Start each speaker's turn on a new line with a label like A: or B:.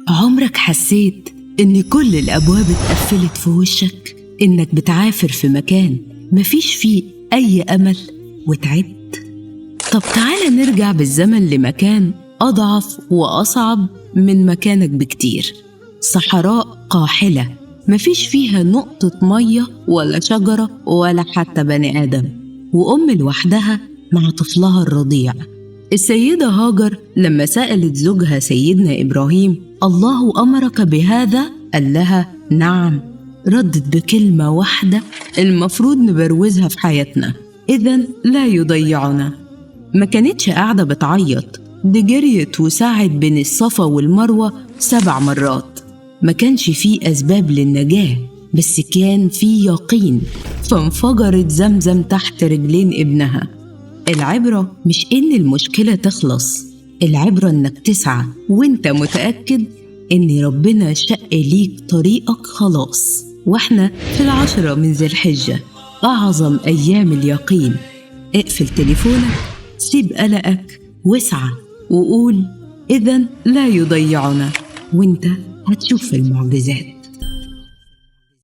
A: عمرك حسيت إن كل الأبواب اتقفلت في وشك؟ إنك بتعافر في مكان مفيش فيه أي أمل وتعبت؟ طب تعالى نرجع بالزمن لمكان أضعف وأصعب من مكانك بكتير، صحراء قاحلة مفيش فيها نقطة مية ولا شجرة ولا حتى بني آدم، وأم لوحدها مع طفلها الرضيع. السيدة هاجر لما سألت زوجها سيدنا إبراهيم: الله أمرك بهذا؟ قال لها: نعم. ردت بكلمة واحدة المفروض نبروزها في حياتنا: إذن لا يضيعنا. ما كانتش قاعدة بتعيط، دي جريت وسعت بين الصفا والمروة 7 مرات. ما كانش فيه أسباب للنجاة، بس كان فيه يقين، فانفجرت زمزم تحت رجلين ابنها. العبرة مش إن المشكلة تخلص، العبرة إنك تسعى وإنت متأكد إن ربنا شق ليك طريقك خلاص. وإحنا في 10 من ذي الحجة، أعظم أيام اليقين. اقفل تليفونك، سيب قلقك، واسعى وقول إذن لا يضيعنا، وإنت هتشوف المعجزات.